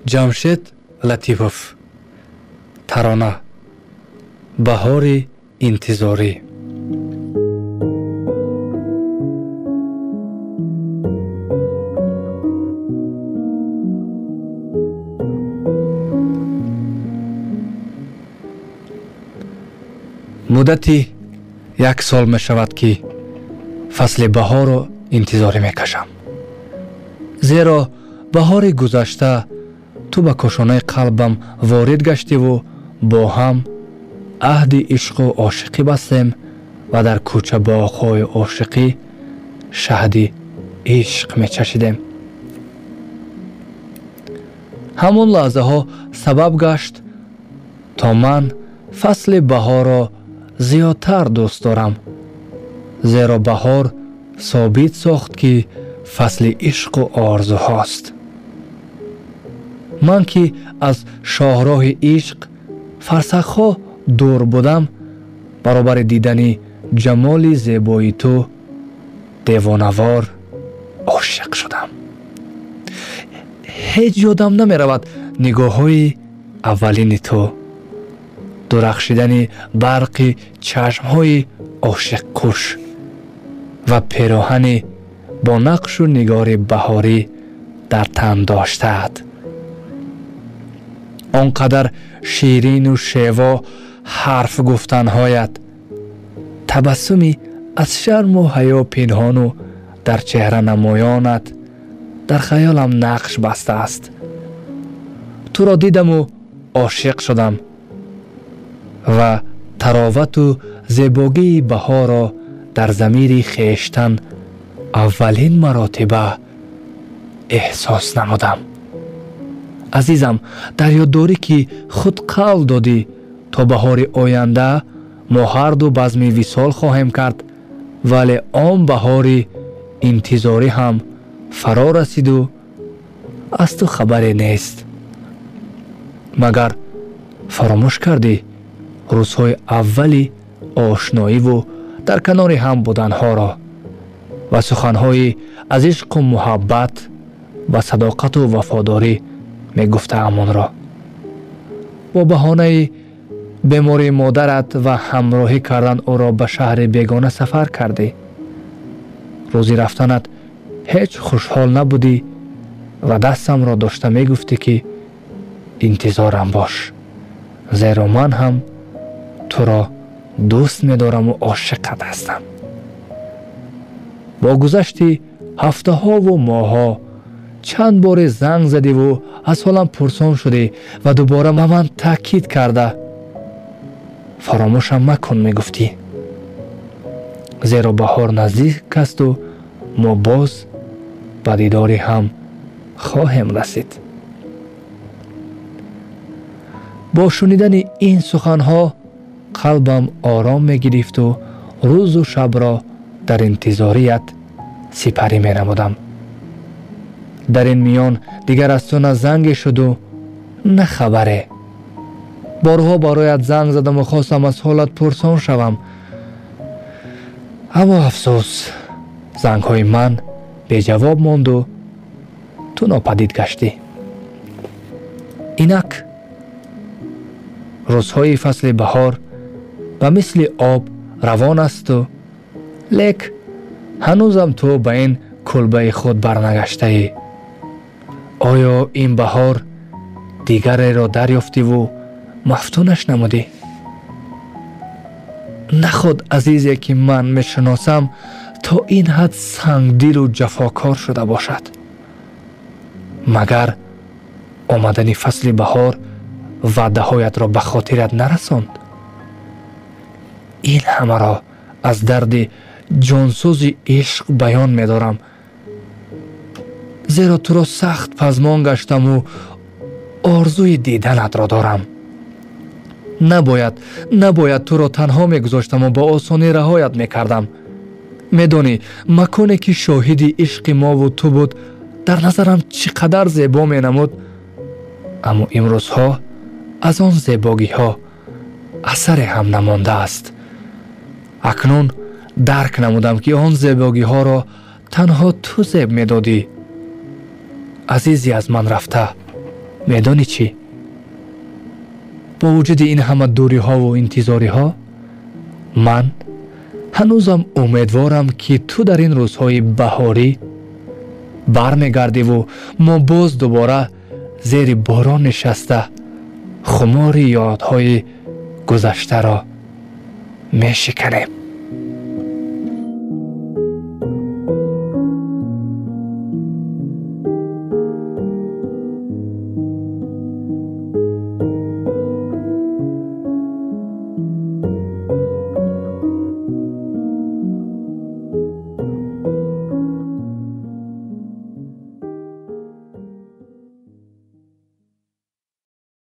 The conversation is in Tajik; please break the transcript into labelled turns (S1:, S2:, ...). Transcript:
S1: Ҷамшед Латипов. Тарона. Баҳори интизорӣ. Муддати як сол мешавад, ки фасли баҳорро интизорӣ мекашам, зеро баҳори гузашта ту ба кошонаи қалбам ворид гаштиву бо ҳам аҳди ишқу ошиқӣ бастем ва дар кӯчабоғҳои ошиқӣ шаҳди ишқ мечашидем. Ҳамон лаҳзаҳо сабаб гашт, то ман фасли баҳорро зиёдтар дӯст дорам, зеро баҳор собит сохт, ки фасли ишқу орзуҳост. Ман ки аз шоҳроҳи ишқ фарсахҳо дур будам, баробари дидани ҷамоли зебои ту девонавор ошиқ шудам. Ҳеҷ ёдам намеравад нигоҳҳои аввалини ту, дурахшидани барқи чашмҳои ошиқкуш ва пероҳани бо нақшу нигори баҳорӣ дар тан доштаат. Он қадар ширину шево ҳарф гуфтанҳоят, табассуми аз шарму ҳаё пинҳону дар чеҳра намоёнат дар хаёлам нақш бастааст. Туро дидаму ошиқ шудам ва таровату зебогии баҳорро дар замири хештан аввалин маротиба эҳсос намудам. Азизам, дар ёд дорӣ, ки худ қавл додӣ, то баҳори оянда мо ҳарду базми висол хоҳем кард, вале он баҳори интизорӣ ҳам фаро расиду аз ту хабаре нест. Магар фаромӯш кардӣ рӯзҳои аввали ошноиву дар канори ҳам буданҳоро ва суханҳои аз ишқу муҳаббат ва садоқату вафодорӣ мегуфтаам онро? Бо баҳонаи бемории модарат ва ҳамроҳӣ кардан ӯро ба шаҳри бегона сафар кардӣ. Рӯзи рафтанат ҳеҷ хушҳол набудӣ ва дастамро дошта мегуфтӣ, ки интизорам бош, зеро ман ҳам туро дӯст медораму ошиқат ҳастам. Бо гузашти ҳафтаҳову моҳҳо чанд боре занг задиву аз ҳолам пурсон шудӣ ва дубора ба ман таъкид карда фаромӯшам макун мегуфтӣ, зеро баҳор наздик асту мо боз ба дидори ҳам хоҳем расид. Бо шунидани ин суханҳо қалбам ором мегирифту рӯзу шабро дар интизорият сипарӣ менамудам. Дар ин миён дигар аз ту на занге шуду на хабаре. Борҳо бароят занг задаму хостам аз ҳолат пурсон шавам, аммо афсӯс, зангҳои ман беҷавоб монду ту нопадид гаштӣ. Инак рӯзҳои фасли баҳор ба мисли об равон асту лек ҳанӯзам ту ба ин кулбаи худ барнагаштаӣ. Оё ин баҳор дигареро дарёфтиву мафтунаш намудӣ? Наход азизе, ки ман мешиносам, то ин ҳад сангдилу ҷафокор шуда бошад. Магар омадани фасли баҳор ваъдаҳоятро ба хотират нарасонд? Ин ҳамаро аз дарди ҷонсӯзи ишқ баён медорам, зеро туро сахт пазмон гаштаму орзуи диданатро дорам. Набояд туро танҳо мегузоштаму ба осонӣ раҳоят мекардам. Медонӣ, маконе ки шоҳиди ишқи мову ту буд, дар назарам чӣ қадар зебо менамуд, аммо имрӯзҳо аз он зебогиҳо асаре ҳам намондааст. Акнун дарк намудам, ки он зебогиҳоро танҳо ту зеб медодӣ. Азизи аз ман рафта, Медонӣ чӣ? Бо вуҷуди ин ҳама дуриҳову интизориҳо, ман ҳанӯзам умедворам, ки ту дар ин рӯзҳои баҳорӣ бармегардиву мо боз дубора зери борон нишаста хумори ёдҳои гузаштаро мешиканем.